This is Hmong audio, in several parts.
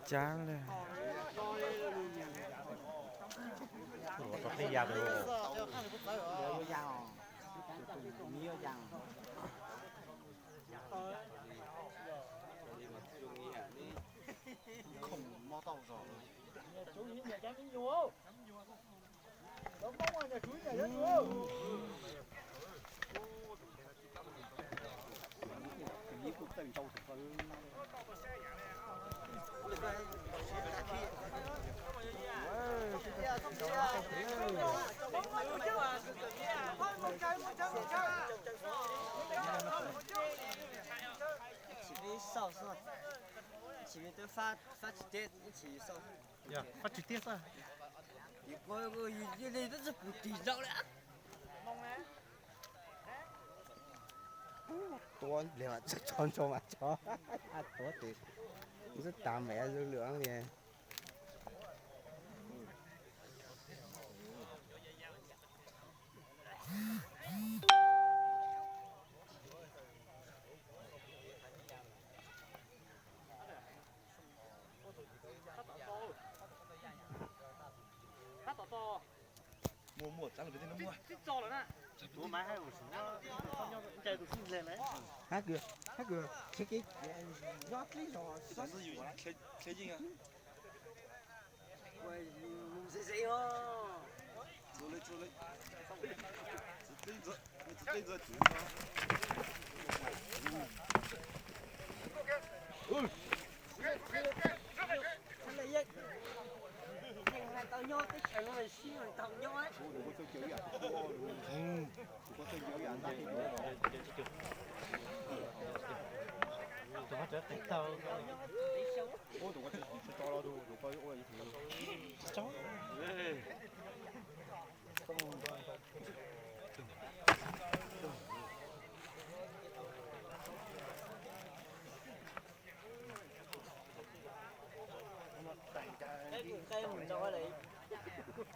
Cab li. Ib chim peb xauj xwb, ib chim peb twb fab, fab tsis tiag, ib chim xauj xwb. Yog fab tsis tiag xwb. Yus, yus li twb tsis pum ris zaum li. Tuav lig mas tso ntso mas tso. Tuav tes, twb tas npaum zoo lwm li. Muaj, muaj, txav lus pem tej no muaj. Hab kws, hab kws, tsev kev nyob tib zos xwb. Tau nyob teb chaws no mas sib tau nyob.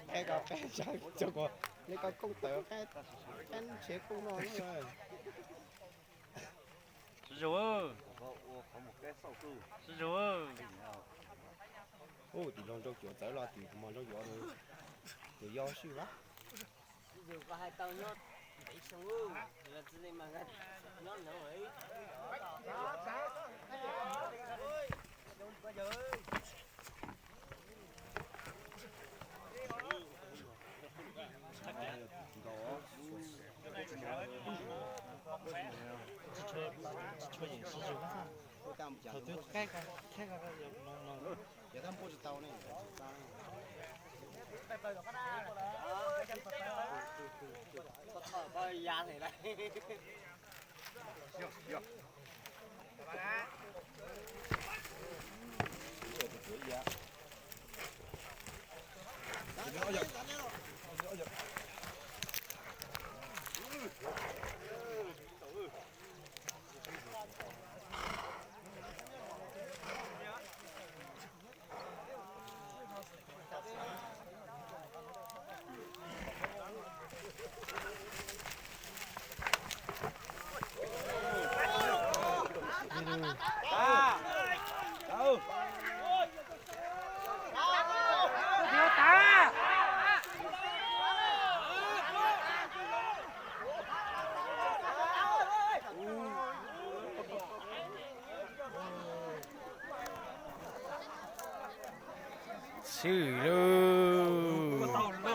Qeb ko qeb cov kuv, nej koj koob tawm qeb, qeb ntshe koob no na. Sib zug, sib zug. Ub, tim Nraug Cuav txawv los tim kuv mos Nraug Cuav, tus yau swj vab. Yus koj hais tau nyob peb xyoo, yog txiv neej mas nyob no. Thaum twg qeb, qeb no. Tshwm lauj.